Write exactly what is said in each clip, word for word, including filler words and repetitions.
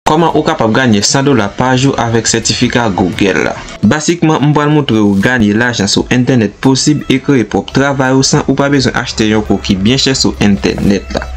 Kòman ou kapab ganye san dola pa jou avèk sètifika Google la? Basikman, m pral montre w ganye lajan sou entènèt posib e kreye pwòp travay ou san ou pa bezwen achte yon kou ki byen chè sou entènèt la.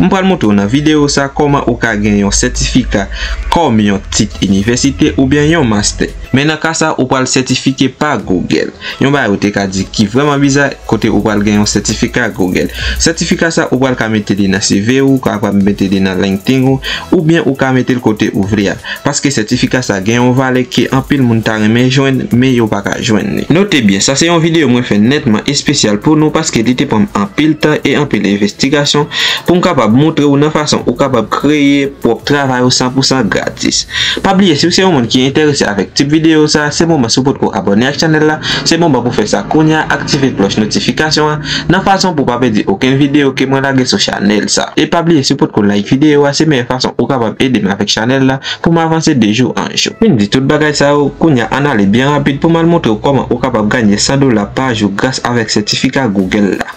M pral montre w nan videyo sa kòman ou ka gen yon sètifika kòm yon tit inivèsite oubyen yon mastè. Men nan ka sa, ou pral sètifike pa Google. Yon bagay ou te ka di ki vrèman biza, kote ou pral gen yon sètifika Google. Sètifika sa, ou pral ka mete li nan C V ou, ou kapab mete li nan LinkedIn ou, oubyen ou ka mete l kote ou vle a. Paske sètifika sa gen yon valè ke anpil moun ta renmen jwenn, men yo pa ka jwenn li. Note byen, sa se yon videyo mwen fè nètman espesyal pou nou paske li te pran m anpil tan e anpil envestigasyon pou m kapab montre w nan fason ou kapab kreye pwòp travay ou san pou san gratis. Pa bliye, si w se yon moun ki enterese avèk tip videyo sa, se moman si w potko abòne ak chanèl la, se moman pou fè sa kounye a, aktive klòch notifikasyon an, nan fason pou w pa pèdi okenn videyo ke mwen lage sou chanèl sa. E pa bliye, si w potko like videyo a, se meyè fason ou kapab ede m avèk chanèl la pou m avanse de jou an jou. Fin di tout bagay sa yo, kounye a ann ale byen rapid pou m al montre w kòman ou kapab ganye san dola pa jou gras avèk sètifika Google la.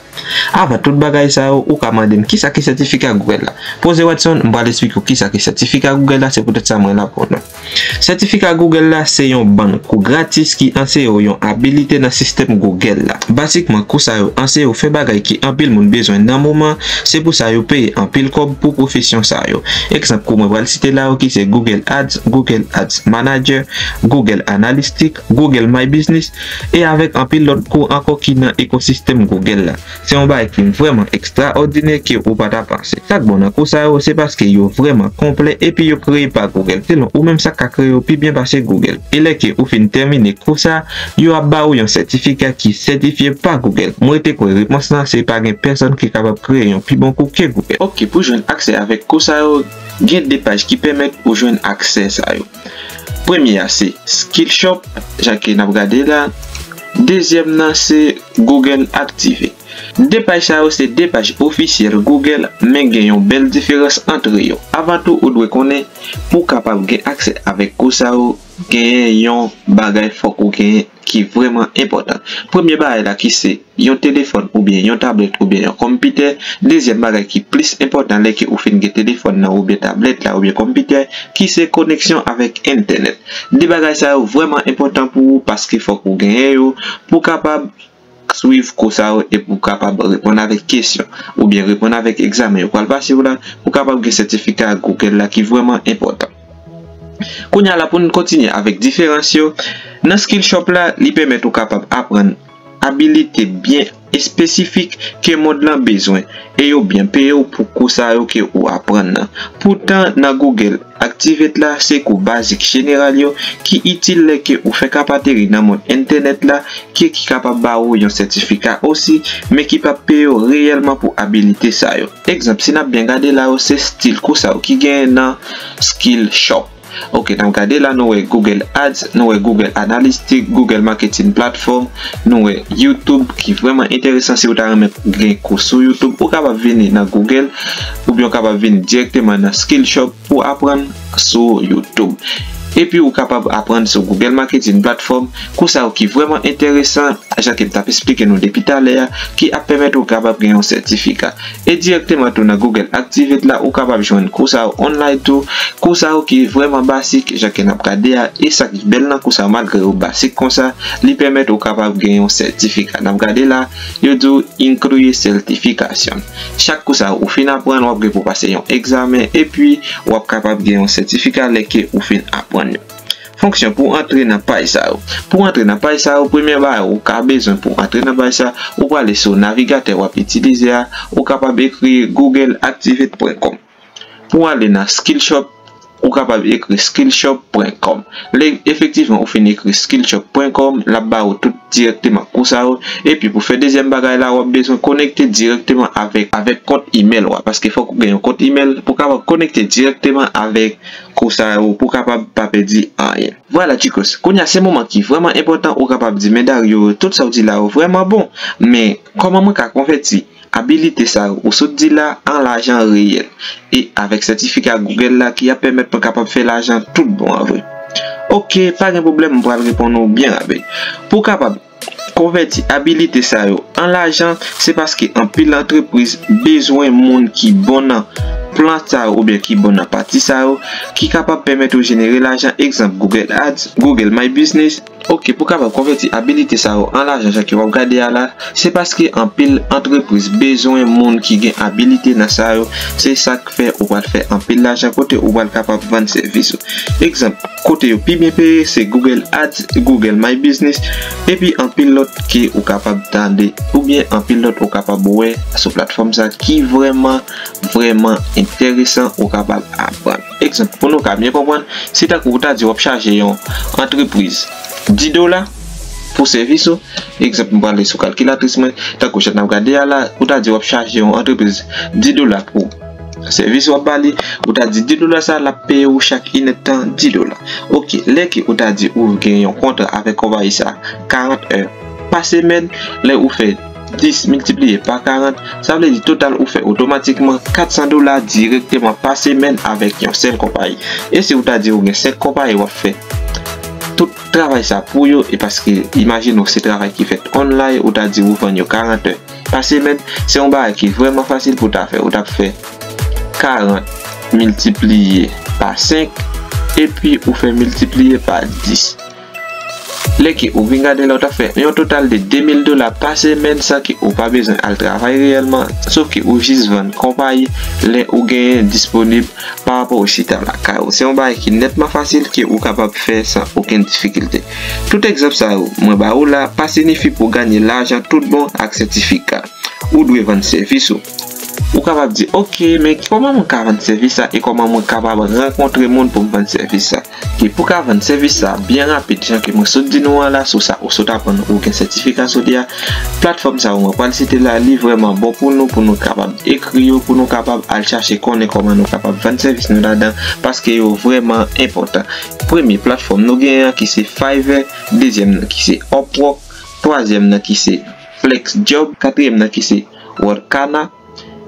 Avan tout bagay sa yo, ou ka mande m kisa ki sètifika Google la. Poze Watson, m pral esplike w kisa ki sètifika Google la, se poutèt sa mwen la pou nou. Sètifika Google la se yon bann kou gratis ki anseye w yon abilite nan sistèm Google la. Basikman, kou sa yo anseye w fè bagay ki anpil moun bezwen nan moman, se pou sa yo peye anpil kòb pou pwofesyon sa yo. Egzanp kou mwen pral site la yo ki se Google Ads, Google Ads Manager, Google Analytics, Google My Business, e avèk anpil lòt kou ankò ki nan ekosistèm Google la. Se yon bagay ki vrèman ekstraòdinè ke ou pa ta panse. Sa k bon nan kou sa yo, se paske yo vrèman konplè epi yo kreye pa Google. Selon ou menm sa k ka kreye yo pi byen pase Google. E lè ke ou fin tèmine kou sa, yo ap ba ou yon sètifika ki sètifye pa Google. Mwen rete kwè repons lan se pa gen pèsonn ki kapab kreye yon pi bon kou ke Google. Ok, pou jwenn aksè avèk kou sa yo, gen de paj ki pèmèt ou jwenn aksè sa yo. Premye a se Skillshop, jan ke n ap gade la. Dezyèm nan se Google Activate. De paj sa yo se de paj ofisyèl Google, men gen yon bèl diferans antre yo. Avan tou, ou dwe konnen, pou w kapab gen aksè avèk kou sa yo, genyen yon bagay fòk ou genyen ki vrèman enpòtan. Premye bagay la ki se yon telefòn oubyen yon tablèt oubyen yon konpitè. Dezyèm bagay ki plis enpòtan lè ke ou fin gen telefòn nan oubyen tablèt la oubyen konpitè, ki se koneksyon avèk entènèt. De bagay sa yo vrèman enpòtan pou ou paske fòk ou genyen yo pou w kapab swiv kou sa yo e pou w kapab reponn avèk kesyon oubyen reponn avèk egzamen yo pral pase w la pou w kapab gen sètifika Google la ki vrèman enpòtan. Kounye a la pou n kontinye avèk diferans yo, nan Skillshop la, li pèmèt ou kapab aprann abilite byen espesifik ke mond lan bezwen e yo byen peye w pou kou sa yo ke ou aprann nan. Poutan, nan Google Activate la, se kou bazik jeneral yo ki itil lè ke ou fèk ap ateri nan mond entènèt la, ke ki kapab ba ou yon sètifika osi, men ki p ap peye w reyèlman pou abilite sa yo. Egzanp, si n ap byen gade la yo, se stil kou sa yo ki genyen nan Skillshop. Ok, n ap gade la, nou wè Google Ads, nou wè Google Analytics, Google Marketing Platform, nou wè YouTube, ki vrèman enteresan si w ta renmen gen kou sou YouTube. Ou kapab vini nan Google, oubyen w kapab vini dirèkteman nan Skillshop pou aprann sou YouTube. Epi ou kapab aprann sou Google Marketing Platform, kou sa yo ki vrèman enteresan, jan ke m t ap esplike nou depi talè a, ki ap pèmèt ou kapab gen yon sètifika. E dirèkteman tou nan Google Activate la, ou kapab jwenn kou sa yo online tou, kou sa yo ki vrèman basik, jan ke n ap gade a, e sa ki bèl nan kou sa yo, malgre yo basik konsa, li pèmèt ou kapab gen yon sètifika. N ap gade la, yo di w incluye certification. Chak kou sa yo ou fin aprann, w ap gen pou pase yon egzamen, epi w ap kapab gen yon sètifika lè ke ou fin aprann yo. Fonksyon pou antre nan paj sa yo. Pou antre nan paj sa yo, premye bagay ou ka bezwen pou antre nan paj sa, ou prale sou navigatè w ap itilize a, ou kapab ekri google activate point com. Pou ale nan Skillshop, ou kapab ekri skillshop point com. Lè efektivman ou fin ekri skillshop point com, l ap ba ou tout dirèkteman kou sa yo. Epi pou fè dezyèm bagay la, w ap bezwen konekte dirèkteman avèk, avèk kont imèl ou a, paske fòk ou gen yon kont imèl pou w kapab konekte dirèkteman avèk kou sa yo, pou w kapab pa pèdi anyen. Vwala, chicos. Kounye a, se moman ki vrèman enpòtan, ou kapab di, men Dario, tout sa w di la yo vrèman bon. Men, kòman mwen ka konvèti abilite sa yo ou sot di la an lajan reyèl? E avèk sètifika Google la ki ap pèmèt mwen kapab fè lajan tout bon an vre. Ok, pa gen pwoblèm, m pral reponn ou byen rapid. Pou w kapab konvèti abilite sa yo an lajan, se paske anpil antrepriz bezwen moun ki bon nan plan sa yo oubyen ki bon nan pati sa yo ki kapab pèmèt ou jenere lajan, egzanp Google Ads, Google My Business. Ok, pou kapab konvèti abilite sa yo an lajan, jan ke w ap gade a la, se paske anpil antrepriz bezwen moun ki gen abilite nan sa yo. Se sa k fè ou pral fè anpil lajan kote ou pral kapab vann sèvis ou. Egzanp, kote yo pi byen peye, se Google Ads, Google My Business, epi anpil lòt ke ou kapab tande, oubyen anpil lòt ou kapab wè sou platfòm sa ki vrèman, vrèman enteresan, ou kapab aprann. Egzanp, pou nou ka byen konprann, si tankou ou ta di w ap chaje yon antrepriz dis dola pou sèvis ou, egzanp, m prale sou kalkilatris mwen, tankou jan n ap gade a la, ou ta di w ap chaje yon antrepriz dis dola pou sèvis w ap ba li, ou ta di dis dola sa, l ap peye ou chak inèdtan dis dola. Ok, lè ke ou ta di ou gen yon kontra avèk konpayi sa, karant è pa semèn, lè ou fè dis miltipliye pa karant, sa vle di total ou fè otomatikman kat san dola dirèkteman pa semèn avèk yon sèl konpayi. E si ou ta di ou gen senk konpayi w ap fè tout travay sa pou yo, e paske imajine w se travay ki fèt online, ou ta di ou vann yo karant è pa semèn, se yon bagay ki vrèman fasil pou ta fè. Ou t ap fè karant miltipliye pa senk, epi ou fè miltipliye pa dis. Lè ke ou vin gade la, ou t ap fè yon total de de mil dola pa semèn san ke ou pa bezwen al travay reyèlman, sof ke ou jis vann konpayi lè ou genyen disponib pa rapò ou chita lakay ou. Se yon bagay ki nètman fasil ke ou kapab fè san okenn difikilte. Tout egzanp sa yo mwen ba ou la pa siyifi pou w ganye lajan tout bon ak sètifika. Ou dwe vann sèvis ou. Ou kapab di, "Ok, men kòman mwen ka vann sèvis sa e kòman mwen kapab rankontre moun pou m vann sèvis sa?" Ki pou ka vann sèvis sa byen rapid, jan ke mwen sot di nou an la, sou sa ou sot aprann ou gen sètifika sou li a, platfòm sa yo mwen pral site la, li vrèman bon pou nou, pou nou kapab ekri yo, pou nou kapab al chache konnen kòman nou kapab vann sèvis nou ladan, paske yo vrèman enpòtan. Premye platfòm nou genyen an ki se Fiverr, dezyèm nan ki se Upwork, twazyèm nan ki se FlexJob, katriyèm nan ki se Workana,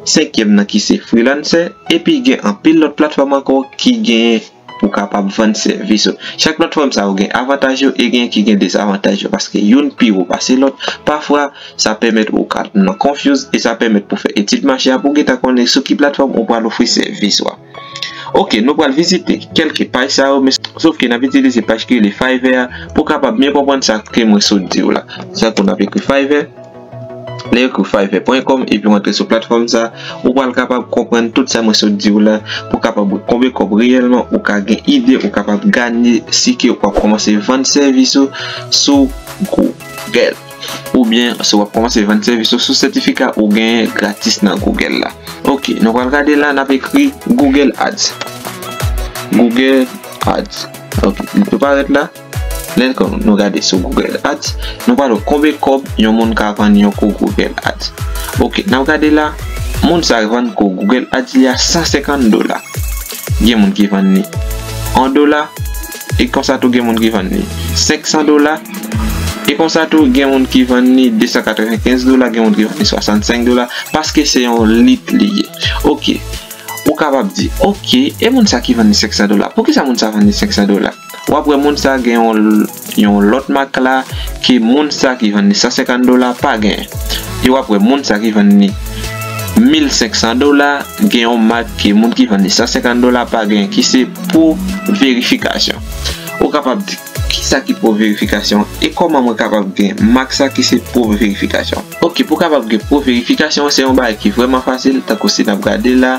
senkyèm nan ki se Freelancer, epi gen anpil lòt platfòm ankò ki genyen pou kapab vann sèvis ou. Chak platfòm sa yo gen avantaj yo e gen ki gen dezavantaj yo, paske youn pi wo pase lòt. Pafwa, sa pèmèt ou ka nan confuse e sa pèmèt pou fè etid mache a pou gentan konnen sou ki platfòm ou pral ofri sèvis ou a. Ok, nou pral vizite kèlke paj sa yo, men sof ke n ap itilize paj ki rele Fiverr a pou kapab byen konprann sa ke mwen sot di w la. Sa tou n ap ekri Fiverr. Lè w ekri fiverr pwen kòm epi w antre sou platfòm sa, ou pral kapab konprann tout sa mwen sot di w la, pou kapab konbe kòb reyèlman, ou ka gen ide, ou kapab gade si ke w ap kòmanse vann sèvis ou sou Google. Oubyen, si w ap kòmanse vann sèvis ou sou sètifika ou genyen gratis nan Google la. Ok, nou pral gade la, n ap ekri Google Ads. Google Ads. Ok, li tou parèt la. Lè nou gade sou Google Ads, nou pral wè konbe kòb yon moun ka vann yon kou Google Ads. Ok, n ap gade la, moun sa vann kou Google Ads li a san senkant dola. Gen moun ki vann li yon dola, e konsa tou gen moun ki vann li senk san dola, e konsa tou gen moun ki vann li de san katrevenkenz dola, gen moun ki vann li swasannsenk dola, paske se yon lit li ye. Ok, ou kapab di, ok, e moun sa ki vann li senk san dola, poukisa moun sa vann li senk san dola? W ap wè moun sa gen yon, yon lòt mak la ke moun sa ki vann li san senkant dola pa genyen. E w ap wè moun sa ki vann li mil senk san dola gen yon mak ke moun ki vann li san senkant dola pa genyen, ki se pou verifikasyon. Ou kapab di, kisa ki pou verifikasyon e kòman mwen kapab gen mak sa ki se pou verifikasyon? Ok, pou kapab gen pou verifikasyon, se yon bagay ki vrèman fasil, tankou si n ap gade la,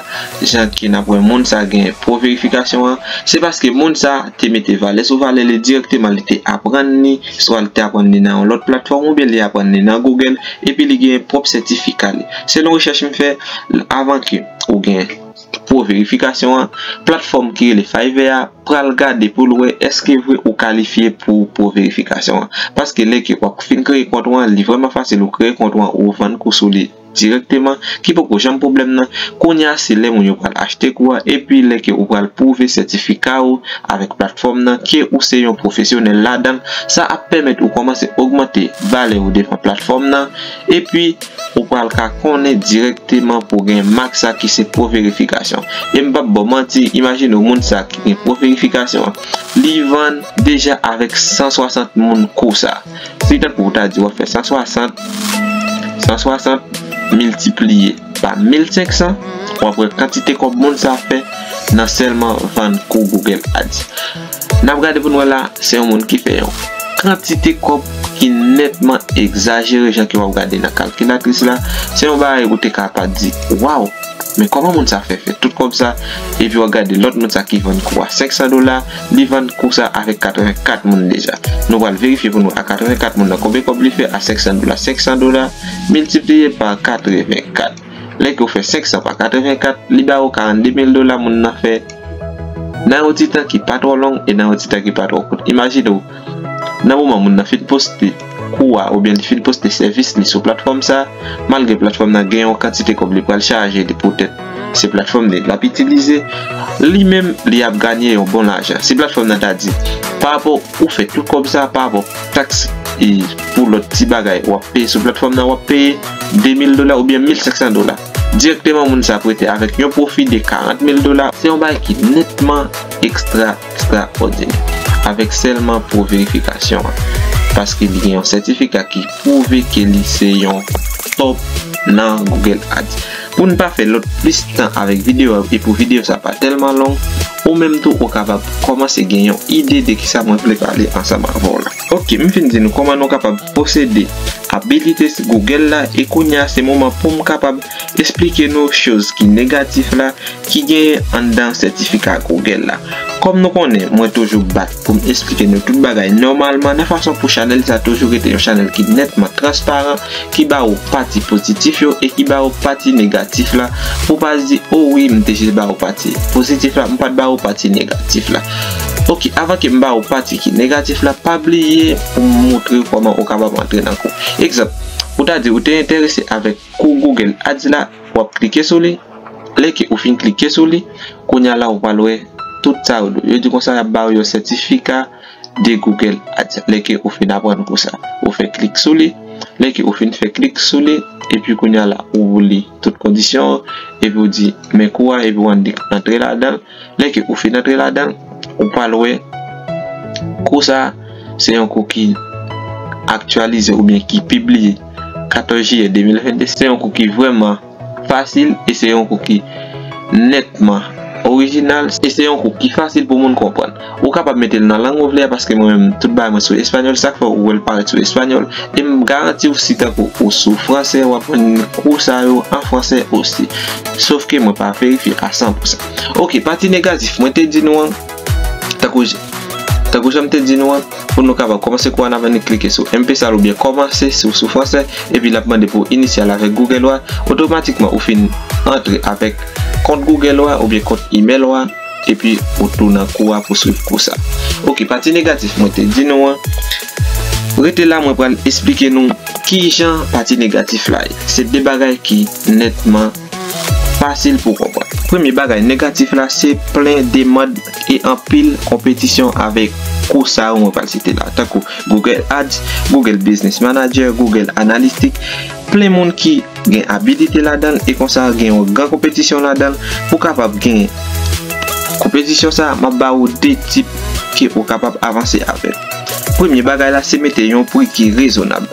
jan ke n ap wè moun sa gen pou verifikasyon an, se paske moun sa te mete valè sou valè li dirèkteman, li te aprann li, swa li te aprann li nan yon lòt platfòm, oubyen li aprann li nan Google, epi li gen pwòp sètifika li. Selon rechèch m fè, avan ke ou gen pou verifikasyon an, platfòm ki rele Fiverr a pral gade pou l wè èske vre ou kalifye pou pou verifikasyon an. Paske lè ke w ap fin kreye kont ou an, li vrèman fasil ou kreye kont ou an, ou vann kou sou li dirèkteman, ki poko janm pwoblèm nan. Kounye a, se lè moun yo pral achte kou a, epi lè ke ou pral pwouve sètifika ou avèk platfòm nan, ke ou se yon pwofesyonèl ladan l, sa ap pèmèt ou kòmanse ogmante valè ou devan platfòm nan, epi ou pral ka konnen dirèkteman pou gen mak sa ki se pou verifikasyon. E m p ap ba w manti, imajine w moun sa ki gen pou verifikasyon an, li vann deja avèk san swasant moun kou sa. Si tankou w ta di w ap fè san swasant, san swasant miltipliye pa mil senk san, w ap wè kantite kòb moun sa fè nan sèlman vann kou Google Ads. N ap gade pou n wè la, se yon moun ki fè yon kantite kòb ki nètman egzajere jan ke w ap gade nan kalkilatris la. Se yon bagay ou te ka pa di, waw, men kòman moun sa fè fè tout kòb sa? Epi w ap gade lòt moun sa ki vann kou a senk san dola, li vann kou sa avèk katrevenkat moun deja. Nou pral verifye pou nou a katrevenkat moun nan konbyen kòb li fè a senk san dola. Senk san dola miltipliye pa katrevenkat. Lè ke w fè senk san pa katrevenkat, li ba ou karannde mil dola moun nan fè nan yon ti tan ki pa twò long e nan yon ti tan ki pa twò kout. Imajine w, nan moman moun nan fin poste kou a oubyen li fin poste sèvis li sou platfòm sa, malgre platfòm nan gen yon kantite kòb li pral chaje li poutèt se platfòm li l ap itilize, li menm li ap ganye yon bon lajan. Si platfòm nan ta di, pa rapò ou fè tout kòb sa, pa rapò taks e pou lòt ti bagay w ap peye sou platfòm nan, w ap peye de mil dola oubyen mil senk san dola. Dirèkteman, moun sa ap rete avèk yon pwofi de karant mil dola. Se yon bagay ki nètman ekstra, ekstraòdinè. Avèk sèlman pou verifikasyon an. Paske li gen yon sètifika ki pwouve ke li se yon top nan Google Ads. Pou n pa fè lòt plis tan avèk videyo a, e pou videyo sa pa tèlman long, ou menm tou ou kapab kòmanse gen yon ide de kisa mwen vle pale ansanm avè w la. Ok, m fin di nou kòman nou kapab posede abilite Google la, e kounye a se moman pou m kapab esplike nou choz ki negatif la ki genyen anndan sètifika Google la. Kòm nou konnen, mwen toujou bat pou m esplike nou tout bagay nòmalman, nan fason pou chanèl sa toujou rete yon chanèl ki nètman transparan, ki ba ou pati pozitif yo e ki ba ou pati negatif la, pou pa di, o wi, m te jis ba ou pati pozitif la, m pa t ba ou pati negatif la. Ok, avan ke m ba ou pati ki negatif la, pa bliye pou m montre w kòman ou kapab antre nan kou. Egzanp, ou ta di ou te enterese avèk kou Google Ads la, w ap klike sou li. Lè ke ou fin klike sou li, kounye a la ou pral wè tout sa yo dwe. Yo di konsa y ap ba ou yon sètifika de Google Ads. Lè ke ou fin aprann kou sa, ou fè klik sou li. Lè ke ou fin fè klik sou li, epi kounye a la ou li tout kondisyon yo, epi ou di men kou a, epi w annik antre ladan l. Lè ke ou fin antre ladan l, ou pral wè kou sa, se yon kou ki aktyalize oubyen ki pibliye katòz jiyè de mil vennde. Se yon kou ki vrèman fasil e se yon kou ki nètman orijinal e se yon kou ki fasil pou moun konprann. Ou kapab mete l nan lang ou vle a, paske mwen menm tout bagay mwen sou espanyòl, sa k fè ou wè l parèt sou espanyòl. E m garanti w, si tankou ou sou fransè, w ap jwenn kou sa yo an fransè osi. Sof ke mwen pa verifye a san pou san. Ok, pati negatif, mwen te di nou an, tankou j-, tankou jan m te di nou an, pou nou kapab kòmanse kou a, n ap annik klike sou M P S A oubyen kòmanse sou, sou fransè, epi l ap mande pou inisye avèk Google ou a. Otomatikman, ou fin antre avèk kont Google ou a oubyen kont email ou a, epi ou tou nan kou a pou swiv kou sa. Ok, pati negatif mwen te di nou an. Rete la, mwen pral esplike nou kijan pati negatif la ye. Se de bagay ki nètman fasil pou konprann. Premye bagay negatif la, se plen demann e anpil konpetisyon avèk kou sa yo mwen pral site la, tankou Google Ads, Google Business Manager, Google Analytics. Plen moun ki gen abilite ladan l, e konsa gen yon gran konpetisyon ladan l. Pou kapab gen konpetisyon sa, m ap ba ou de tip ke ou kapab avanse avè l. Premye bagay la, se mete yon pri ki rezonab.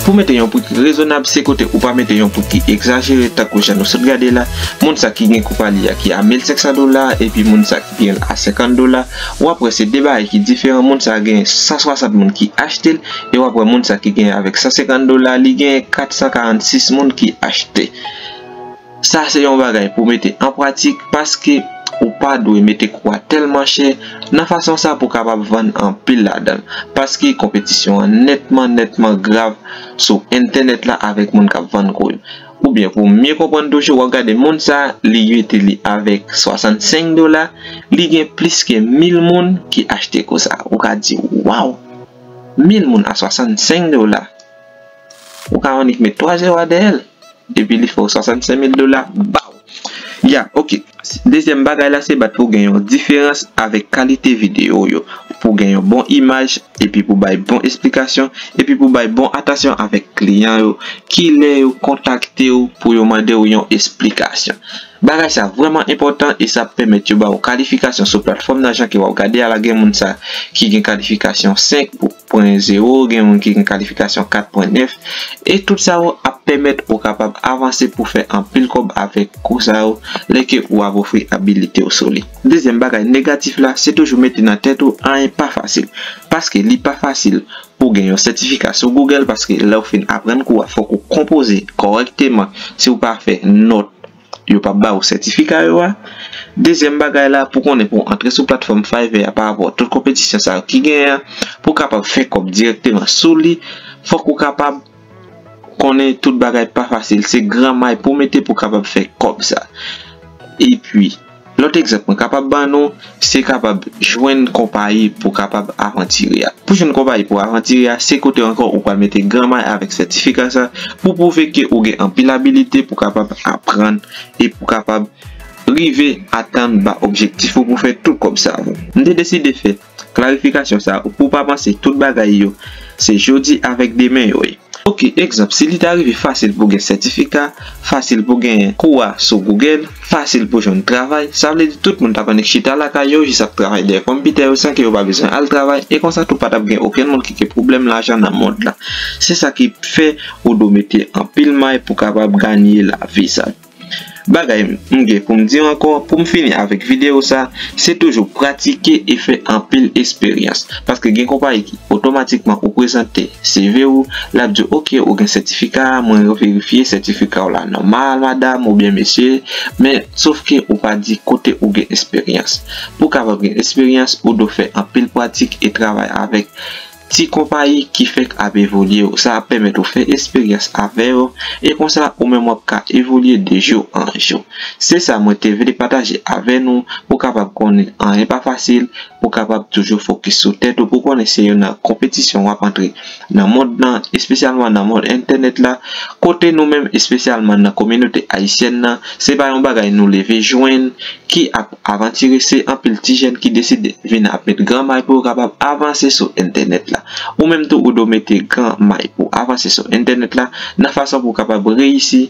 Pou mete yon pri ki rezonab, se kote ou pa mete yon pri ki egzajere, tankou jan nou sot gade la, moun sa ki gen kou pa li a ki a mil senk san dola, epi moun sa ki gen l a senkant dola, w ap wè se de bagay ki diferan. Moun sa gen san swasant moun ki achte l, e w ap wè moun sa ki gen avèk san senkant dola, li gen kat san karannsis moun ki achte. Sa se yon bagay pou mete an pratik, paske ou pa dwe mete kou a tèlman chè nan fason sa pou kapab vann anpil ladan l, paske konpetisyon an nètman, nètman grav sou entènèt la avèk moun k ap vann kou yo. Oubyen pou mye konprann toujou, w ap gade moun sa, li mete li avèk swasannsenk dola, li gen plis ke mil moun ki achte kou sa. Ou ka di, waw, mil moun a swasannsenk dola. Ou ka annik met twa zewo dèyè l, epi li fè w swasannsenk mil dola, baw. Ya, ok. Dezyèm bagay la, se bat pou gen yon diferans avèk kalite videyo yo, pou gen yon bon imaj, epi pou bay bon esplikasyon, epi pou bay bon atansyon avèk kliyan yo, kilè yo kontakte w pou yo mande w yon esplikasyon. Bagay sa vrèman enpòtan e sa ap pèmèt yo ba w kalifikasyon sou platfòm nan. Jan ke w ap gade a la, gen moun sa ki gen kalifikasyon senk pwen zewo, gen moun ki gen kalifikasyon kat pwen nèf, e tout sa yo ap pèmèt ou kapab avanse pou fè anpil kòb avèk kou sa yo, lè ke ou ap ofri abilite w sou li. Dezyèm bagay negatif la, se toujou mete nan tèt ou anyen pa fasil. Paske li pa fasil pou gen yon sètifika sou Google, paske lè w fin aprann kou a, fòk ou konpoze kòrèkteman. Si w pa fè nòt, yo p ap ba ou sètifika yo a. Dezyèm bagay la, pou konnen pou antre sou platfòm Fiverr a pa rapò tout konpetisyon sa yo ki genyen an, pou kapab fè kòb dirèkteman sou li, fòk ou kapab konnen tout bagay pa fasil. Se gran may pou mete pou kapab fè kòb sa. Epi, lòt egzanp mwen kapab ban nou, se kapab jwenn konpayi pou kapab avantire a. Pou jwenn konpayi pou avantire a, se kote ankò ou pral mete gran may avèk sètifika sa pou pwouve ke ou gen anpil abilite pou kapab aprann e pou kapab rive atann ba objektif ou pou fè tout kòb sa a. M te deside fè klarifikasyon sa a pou pa panse tout bagay yo se jodi avèk demen yo ye. Ok, egzanp, si li ta rive fasil pou gen sètifika, fasil pou gen kou a sou Google, fasil pou jwenn travay, sa vle di tout moun t ap annik chita lakay yo, jis ap travay dèyè konpitè yo san ke yo pa bezwen al travay, e konsa tou pa t ap gen okenn moun ki gen pwoblèm lajan nan mond la. Se sa ki fè ou dwe mete anpil may pou kapab ganye lavi sa. Bagay m gen pou m di ankò, pou m fini avèk videyo sa, se toujou pratike e fè anpil esperyans. Paske gen konpayi ki otomatikman ou prezante C V ou, l ap di w, "Ok, ou gen sètifika a, mwen verifye sètifika w la nòmal, madanm oubyen mesye," men sof ke ou pa di kote ou gen esperyans. Pou w kapab gen esperyans, ou dwe fè anpil pratik e travay avèk ti konpayi ki fèk ap evolye yo. Sa ap pèmèt ou fè esperyans avè yo, e konsa ou menm w ap ka evolye de jou an jou. Se sa mwen te vle pataje avè nou, pou w kapab konnen anyen pa fasil, pou w kapab toujou fokis sou tèt ou, pou w konnen se youn nan konpetisyon w ap antre nan mond lan, espesyalman nan mond entènèt la, kote nou menm, espesyalman nan kominote ayisyèn nan, se pa yon bagay nou leve jwenn, ki ap avantire, se anpil ti jèn ki deside vin ap met gran may pou yo kapab avanse sou entènèt la. Ou menm tou, ou dwe mete gran may pou avanse sou entènèt la, nan fason pou w kapab reyisi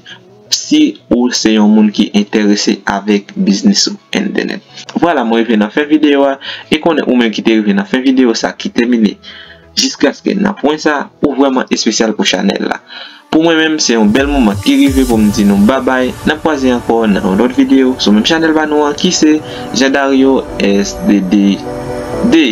si ou se yon moun ki enterese avèk biznis sou entènèt. Vwala, mwen rive nan fen videyo a, e konnen ou menm ki te rive nan fen videyo sa ki tèmine jiskaske nan pwen sa, ou vrèman espesyal pou chanèl la. Pou mwen menm, se yon bèl moman ki rive pou m di nou babay. N ap kwaze ankò nan yon lòt videyo sou menm chanèl pa nou an ki se Jean Dario S D D D.